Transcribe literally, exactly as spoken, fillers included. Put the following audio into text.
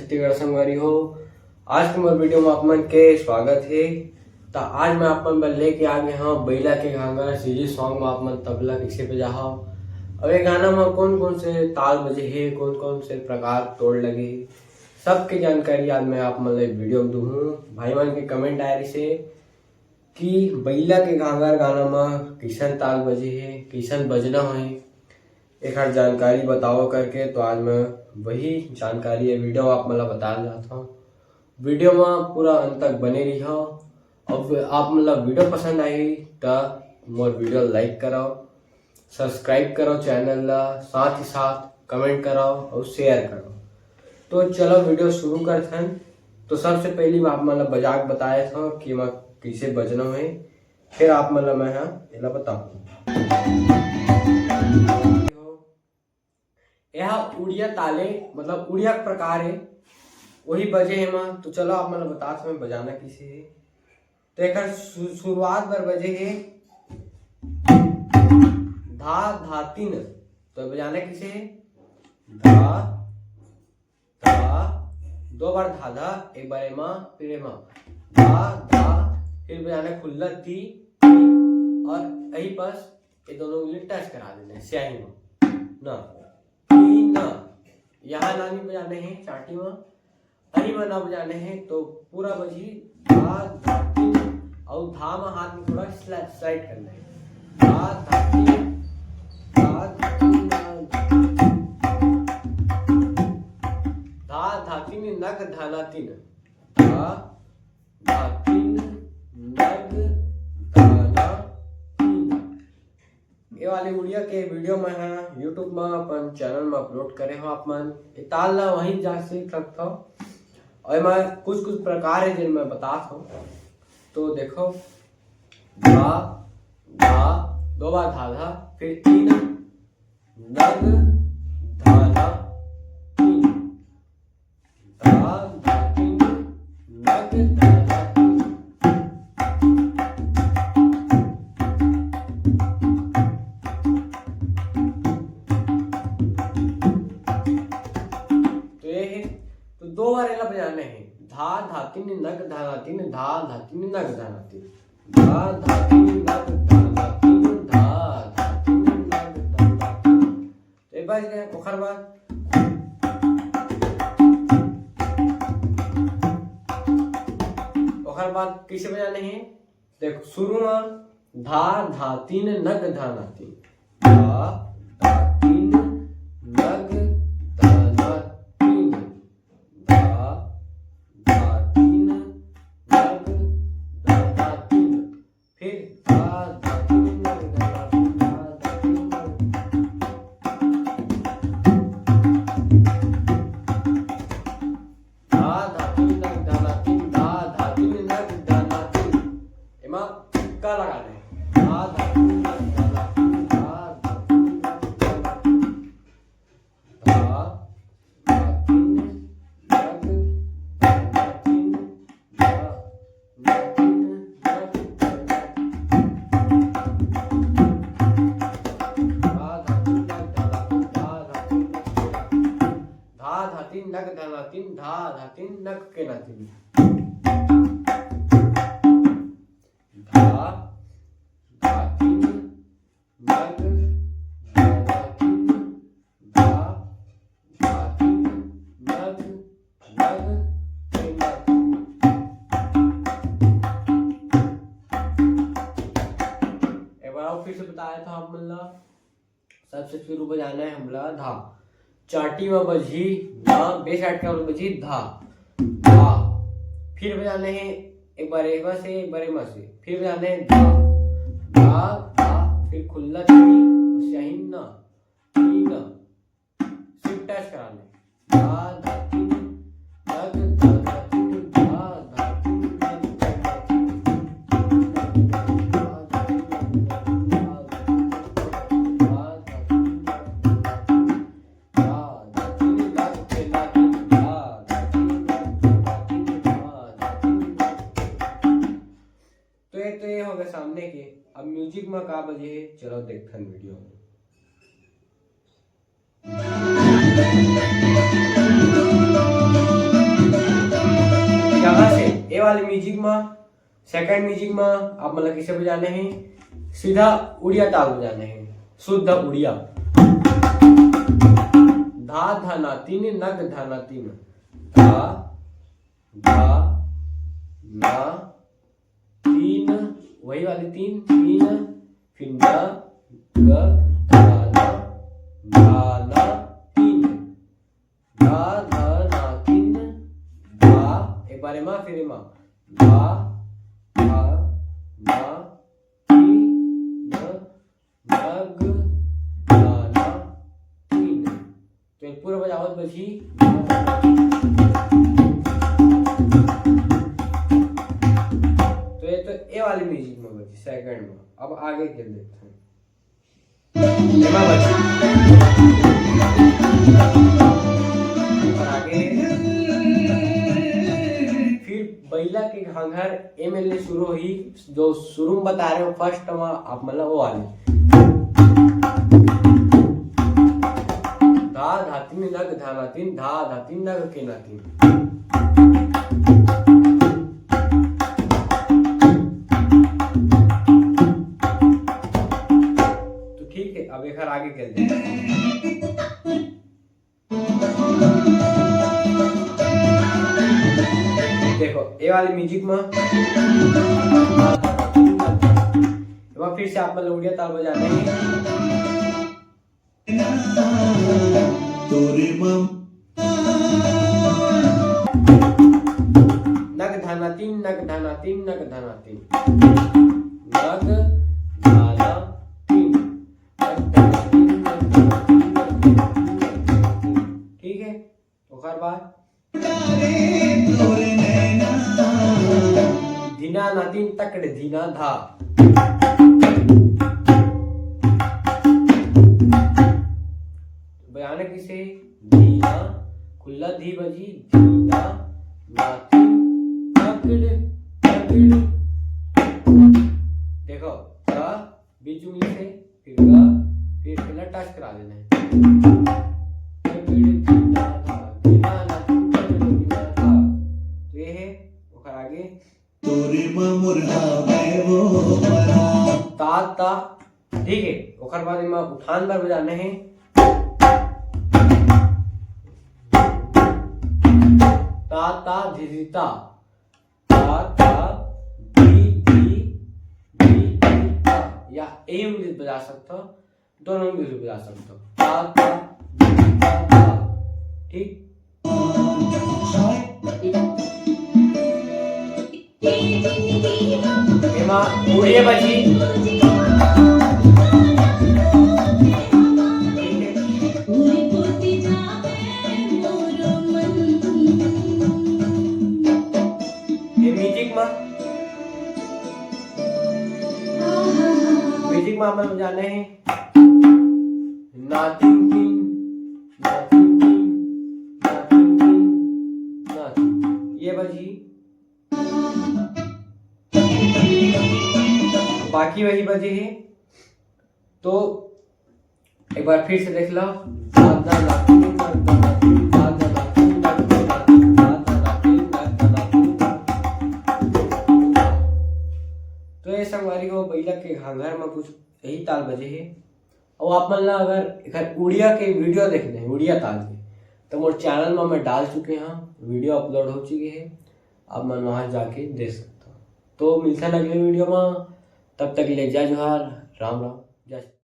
छत्तीसगढ़ संगवारी हो, आज के मोर वीडियो में आप मन के स्वागत हे। त आज मैं आप मन बर लेके आ गे हंव बइला के घांगर सीरीज सॉन्ग में आप मन तबला कइसे बजाहव, अउ ये गाना में कौन कौन से ताल बजे हे, कौन कौन से प्रकार तोड़ लगे हे, सबके जानकारी आज मैं आप मन ला वीडियो में दूहूं। भाई मन के कमेंट आए रहिसे कि बइला के घांगर गाना म कइसन ताल बजे हे, कइसन बजना होही, एखर जानकारी बताओ करके। तो आज मैं वही जानकारी ये वीडियो में आप मन ला बताना चाहत हंव। वीडियो में पूरा अंत तक बने रहिहव। अब आप मन ला वीडियो पसंद आही त मोर वीडियो लाइक करव, सब्सक्राइब करव चैनल ला, साथ ही साथ कमेंट करव अउ शेयर करव। तो चलो वीडियो शुरू करथन। तो सबसे पहली मैं आप मन ला बजा के बताए था कि एमा कइसे बजना हे, फिर आप मन ला मैं हा एला बताऊं। यह उड़िया ताले, मतलब उड़िया के प्रकार हे, वही बजे हे एमा। तो चलो आप मन ला बतात हंव बजाना कइसे हे। तो एकर शु-, शुरुआत बर बजे हे धा धा तीन। तो बजाना कइसे हे? धा धा, दो बार धा धा, एक बार एमा, फिर एमा, धा धा, फिर बजाना खुल्ला ती, ती, अउ यही पास ये दोनों उंगली टच करा देना हे स्याही में, ना, ती ना, यहाँ ना नइ बजाना हे चाटी में, अही में ना बजाना हे। तो पूरा बजी धा धा तीन, अउ धा में हाथ में थोड़ा स्ला-, स्लाइड करना हे। धा धा तीन, धा धा तीन, धा धा तीन, नग धाना तीन, धा धा तीन, नग धाना तीन। ये वाली उड़िया के वीडियो मैं हा YouTube में अपन चैनल में अपलोड करे हंव। आप मन ये ताल ला वहीं जा सीख सकथव। अउ एमा कुछ कुछ प्रकार हे जेन मैं बतात हंव। तो देखो, धा धा, दो बार धा धा, फिर तीन, नग धाना तीन, धा धा तीन, नग धाना तीन। तो ये हे, तो दो बार एला बजाना हे, धा धा तीन, नग धाना तीन, धा धा तीन, नग धाना तीन। धा धा तीन नग धाना तीन, धा धा तीन नग धाना तीन। तो ये बज गए। ओखर बाद, ओखर बाद कइसे बजाना हे? देखो, शुरू में धा धा तीन नग धाना तीन, धा धा तीन नग धाना तीन, धा धा तीन नग धाना तीन। फिर धा धा तीन नग धाना तीन, धा धा तीन नग। धा धा तीन नग धाना तीन, धा धा तीन नग धाना तीन। एमा तुक्का लगा दे। धा धा तीन नग धाना तीन, धा धा तीन नग धाना तीन। धा धा तीन नग धाना तीन, धा धा तीन नग धाना तीन। धा धा तीन नग धाना तीन, धा धा तीन नग धाना तीन। धा धा तीन नग के ना तीन। धा धा तीन नग के ना तीन। धा धा तीन नग धाना तीन, धा धा तीन नग नग के ना तीन। एक बार अउ फिर से बताया था आप मन ला। सबसे शुरू बजाना हे हमला धा। चाटी में बजही ना, बे साइड के बजही धा, धा। फिर बजाना हे एक बार एमा से, एक बार एमा से। फिर बजाना हे धा, धा, धा। फिर खुल्ला ती, स्याही ना, ती ना। सिर्फ टच कराना हे। धा धा तीन, नग धाना तीन, धा धा तीन, नग धाना तीन। तो ये, तो ये हो गए सामने के। अब म्यूजिक में का बजे हे, चलो देखथन वीडियो में। ये वाले म्यूजिक में, सेकंड म्यूजिक में आप मन ला कैसे बजाना है? सीधा उड़िया ताल बजाना है, शुद्ध उड़िया। धा धा ना तीन, नग धा ना तीन। धा धा ना तीन, वही वाली तीन, तीन, फिर ना, ग, धा ना, धा ना तीन। धा धा ना तीन, धा। एक बार एमा, फिर एमा। धा धा ना तीन, नग धा ना तीन। तो ये पूरा बजावत बजी। तो ये तो ए वाले म्यूजिक में बजी, सेकंड में। अब आगे खेल देखते हैं। एमा बजी। और आगे फिर बइला के घाघर एम एल ए शुरू होही, जो शुरू में बता रहे हो फर्स्ट में आप, मतलब वो वाली। धा धा तीन, नग धा ना तीन, धा धा तीन, नग के ना तीन। तो ठीक है, अब एक बार आगे खेल देखो, ए वाले म्यूजिक में, एमा फिर से आप मन ला उड़िया ताल बजाना है। तोरे मम नग धा ना तीन, नग धा ना तीन, नग धा ना तीन। नग धा ना तीन। नग धा ना तीन, नग धा ना तीन, नग धा ना तीन, नग धा ना तीन। ठीक है, ओकर बाद धीना ना तीन, तकड़े धीना धा। बजाना किसे? धीना, खुल्ला धी बजी, धीना ना तीन, तकड़, तकड़। देखो, धा बीच उंगली से, फिर गा, फिर पहला टच करा देना है। तो ये है, ओकर आगे तोरे मा मोर हावे वो परा। ता, ता, ठीक है। ओकर बाद एमा उठान बर बजाना है। ता, ता, धी, धी, ता। ता, ता, धी, धी, धी, धी, ता। या ए उंगली बजा सकता हो, दोनों उंगली बजा सकता हो। ता, ता, धी, धी, ता, ता। ठीक। एमा उड़िया बजी। ये म्यूजिक मा, म्यूजिक मा हमन जाने हैं। ना तिन तिन, ना तिन तिन, ना तिन तिन, ना तिन तिन। ये बजी। बाकी वही बजे है। तो एक बार फिर से देख लो। तो ये संगवारी हो, बइला के घाघर में कुछ यही ताल बजे है। अउ आप मन ला अगर एकर उड़िया के वीडियो देखना है, उड़िया ताल के, तो मोर चैनल में मैं डाल चुके हैं, वीडियो अपलोड हो चुकी है, आप मन वहाँ जाके देख सकते हो। तो मिलते हैं अगले वीडियो में, तब तक के लिए जय जोहार, राम राम, जय।